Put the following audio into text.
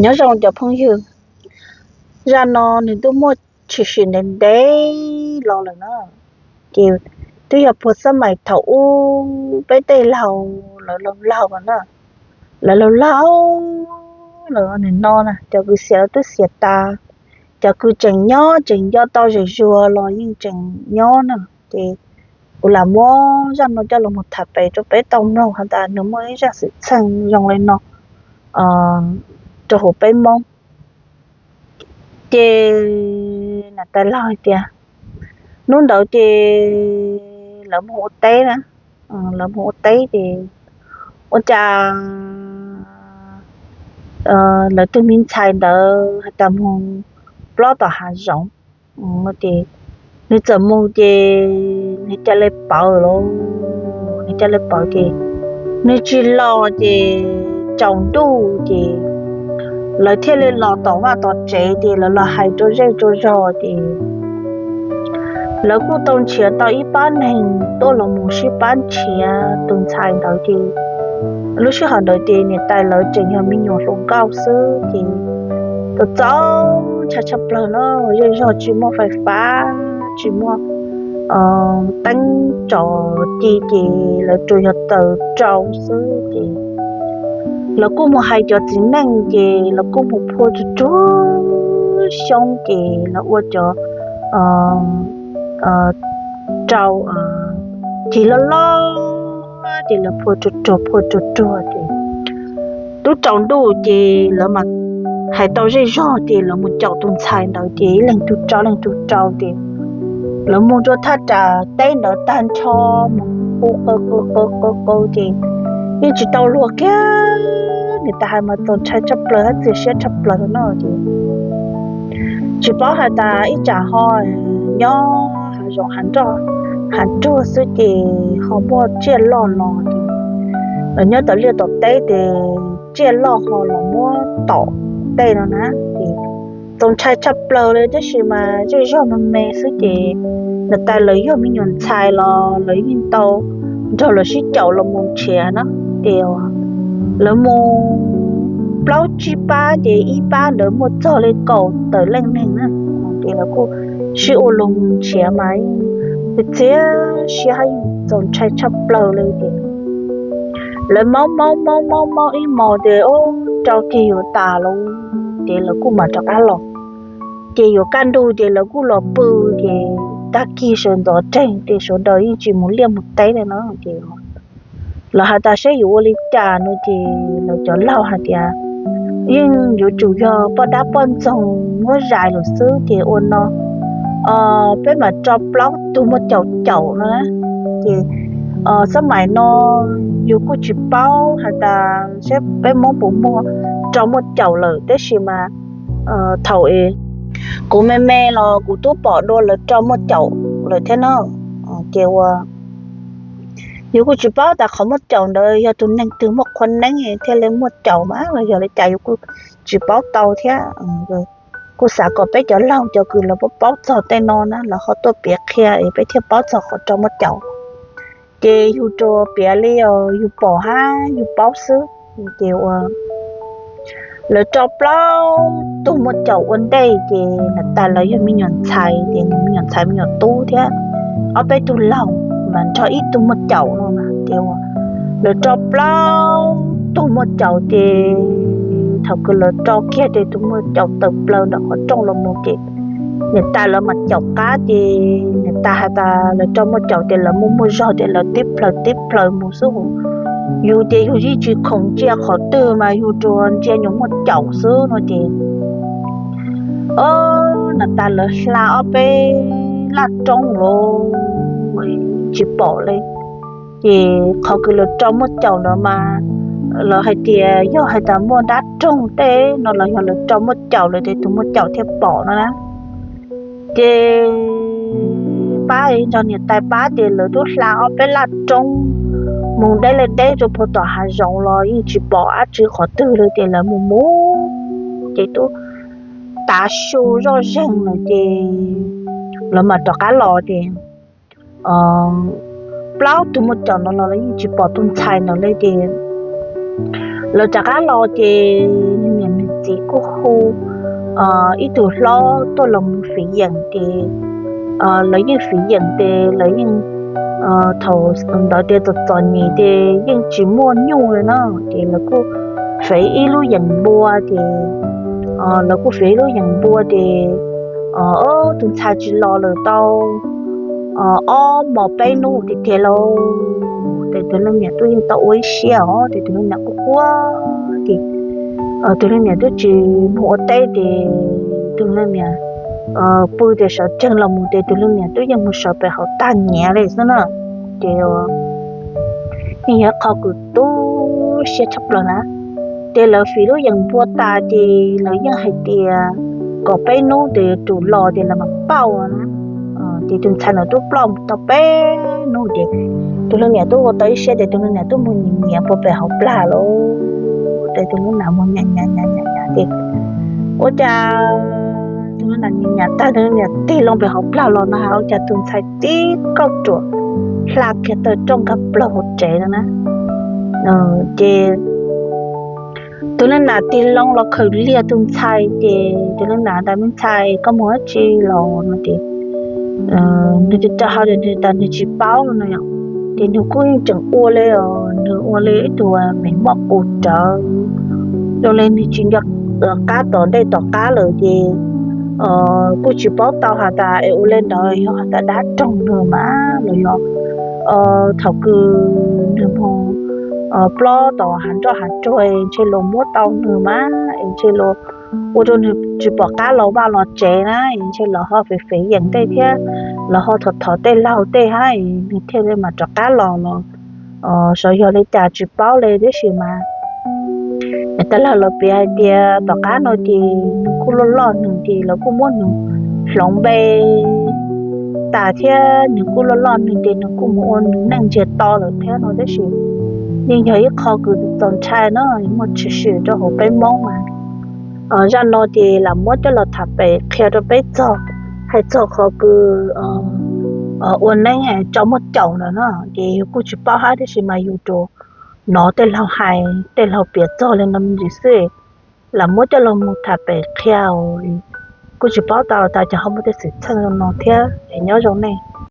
Nyob zoo cov phooj ywg, zaj no nws twb muaj tshwm sim ntev ntev los lawm na, ces twb yog puag xab mais thaum ub peb tej laug lawv laug laug na, lawv laug laug lawm nim no na cov kws xiam lawv twb xiam tas, cov kws tseem nyob tseem nco tau zem zuag los yeej tseem nyob na. Ces kuv lam muab zaj no coj los tham pem rau peb tau mloog has tas nws muaj ib zaj xwm txheej zoo li no rau hauv peb Hmoob. Ces niam tais laug hais tias hnub ntawd ces lawv mus ua teb na, lawv mus ua teb ces ua cas lawv tus me ntxhais ntawd has tas mus plob tom hav zoov ces nws txawm mus ces nws ca le pawv los, nws ca le pawv ces nws tsis los ces tsaus ntuj ces lawv thiaj li los tom vaj tom tsev ces lawv los hais rau zej rau zog ces lawv kuj tau nrhiav tau ib pab neeg tuaj los mus sib pab nrhiav tus ntxhais ntawd ces lub sij hawm ntawd ces niam tais lawv tseem yog me nyuam hluas nkauj xwb ces txaus ntshai tshaj plaws no, zej zog tsis muaj fais fab, tsis muaj teeb tsom ci ces lawv tsuas yog taws rau xwb ces lawv kuj mus hais cov txiv neej ces lawv kuj mus phua tsuag tsuag xyoob ces lawv ua cov rau cig loj loj ces lawv phua tsuag tsuag phua tsuag tsuag ces twb tsaus ntuj ces lawv mas hais tau zej zog ces lawv mus caum tus ntxhais ntawd ces ib leeg tug rau leeg tug rau ces lawv mus rau thaj tsam teb ntawd tag nrho mus hu qw qw qw qw qw ces yeej tsis tau luag kiag. Niam tais hais mas txaus ntshai tshaj plaws thiab txias siab tshaj plaws no ces tsis paub hais tas ib tsam ho nyob hav zoov hav nroj hav nruag xwb ces ho muaj tsiaj loj los ces nyob tom liaj tom teb ces tsiaj loj ho los muab tom tej no na ces txaus ntshai tshaj plaws li tab sis mas zej zog me me xwb ces niam tais lawv yog me nyuam ntxhais los lawv yeej tau nrog lawv sib caum los mus nrhiav na ces lawv mus plaub tsib pab ces ib pab ntawd muaj txog li kaum tawm leej neeg na ces lawv kuj sib ua luag mus nrhiav mas yeej txias siab hab yeej txaus ntshai tshaj plaws li ces lawv maub maub maub maub maub ib hmos ces rau kiag yuav tas lawm ces lawv kuj mam rov qab los ces yuav kaj ntug ces lawv kuj los pw ces tag kis sawv ntxov tseg ces sawv daws yeej tsis mus liaj mus teb li no ces lawv has tas saib yuav ua li cas no ces lawv cov laug hais tias yeej yuav tsum yog poj dab poj ntxoog muab zais lawm xwb ces ua no peb mam tso plaub tug muaj caum caum no na ces xab mais no yus kuj tsis paub has tas saib peb Hmoob puas muaj rau muaj caum lawm tab sis mas thaum kuv me me los kuv twb pom dua lawv rau muaj caum lawm thiab na ces ua yus kuj tsis paub tas qhov muaj caum ntawd yog tus neeg twg muaj qhua neeb thiaj li muaj caum mas los yog li cas yus kuj tsis paub tau thiab. Kuj xav kom peb cov laug cov kws lawv paub paub txog tej no na lawv ho tuaj piav qhia es peb thiaj paub txog qhov rau muaj caum ces yus rua piav li yus pom hab yus paub xwb ces ua lawv rau plaub tug muaj caum ua ntej ces niam tais lawv yog me nyuam ntxhais ces nws me nyuam ntxhais me nyuam tub thiab ob peb tug laug mas nrog ib tug muaj caum no ces lawv rau plaub tug muaj caum ces thaum kws lawv rau kiag ces tus muaj caum tawm plaws ntawm qhov rooj los mus ces niam tais lawv mas caum qab ces niam tais has tas lawv rau muaj caum ces lawv muaj muaj zog ces lawv tib plaws tib plaws mus xwb. Yus ces yus yeej tsis khoom ntsia qhov twg mas yus rua ntsia nyuam muaj caum xwb no ces niam tais lawv hla ob peb laj roob los tsis pom li ces qhov kws lawv rau muaj caum ntawd mas lawv hais tias yog hais tas muaj dab roog tej no los yog lawv rau muaj caum lawm ces tus muaj caum thiaj pom no na ces pab nrog niam tais pab ces lawv twb hla ob peb laj roob mus deb li deb rua puag tom hav zoov los yeej tsis pom dab tsi qhov twg li ces lawv mus mus ces twb tav su zoj zeeg lawm ces lawv mam rov qab los ces plaub tug muaj caum no los lawv yeej tsis pom tus ntxhais ntawd li ces Lawv rov qab los ces niam nws txiv kuj hu ib tug hlob tuaj los mus fiv yeem ces lawv yeej fiv yeem ces lawv yeej, thaum ntawd ces txom txom nyem ces yeej tsis muaj nyuj li na, ces lawv kuj fiv ib lub yeem npua ces lawv kuj fiv ib lub yeem npua ces tus ntxhais tsis los lawm tau ob hmo peb hnub tiag tiag lauj. Ces tus leej niam twb yeej tau ua ib siab os, ces tus leej niam quaj quaj ces tus leej niam twb tsis mus ua teb ces tus leej niam pw ces sawv tsees los mus ces tus leej niam twb yeej mus sawv pem hauv tag nyiav li xwb na. Ces yeej yog qhov kws tu siab tshaj plaws na. Ces lawv fiv lub yeem npua tas ces lawv yeej hais tias kom peb hnub ces yuav tsum los ces lawv mam pauj na. Ces tus ntxhais ntawd twb ploj mus tau peb hnub ces tus leej niam twb ua tau ib siab ces tus leej niam twb mus nyiam nyiam puag pem hauv plag lauj. Ces tus leej niam mus nyiam nyiam nyiam nyiam nyiam ces ua cas tus leej niam nyiam nyiam tag tus leej niam tig loo pem hauv plag los no ua cas tus ntxhais tib kauj ruam hla kiag taw roj nkag plaws hauv tsev no na. Ces tus leej niam tig loo los khaws liag tus ntxhais ces tus leej niam tias, Me ntxhais, koj mus dab tsi los? No ces nws tsis tau hais tias nws tsis paub no yom. Ces nws kuj yeej tseem ua li os, nws ua li ib tug me moj qus rawv, zoo li nws tsis nco qab tom ntej tom qab lawm ces kuj tsis paub tau has tas es ua li ntawd yog has tas dab roog nws mas los yog thaum kws nws mus plob tom hav nroj hav tsuag ntshe luag muab tau nws mas es ntshe luag ua rau nws tsis pom qab los vaj los tsev na, es ntshe lawv ho fiv fiv yeem tej thiab lawv ho thov thov tej laug tej hab es nws thiaj li mam rov qab los los xyov yog li cas tsis paub li tab sis mas niam tais laug lawv piav hais tias tom qab no ces nws kuj loj loj nws ces lawv kuj muab nws hloov npe tas thiab nws kuj loj loj nws ces nws kuj mus ua nws neej ntsiag to lawm thiab no tab sis yeej yog ib qho kws txaus ntshai na, muaj tshwm sim rau hauv peb Hmoob mas. Zaj no ces lam muab coj los tham pem qhia rau peb txog, hais txog qhov kws ua neeb tso muag caum ntawd no ces yus kuj tsis paub hab tab sis mas yus rov hnov tej laug hais tej laug piav txog li no me ntsis xwb, lam muab coj los mus tham pem qhia. Kuj tsis paub tau tas cov ho muaj tej xwm txheej zoo no thiab es nyob zoo nej.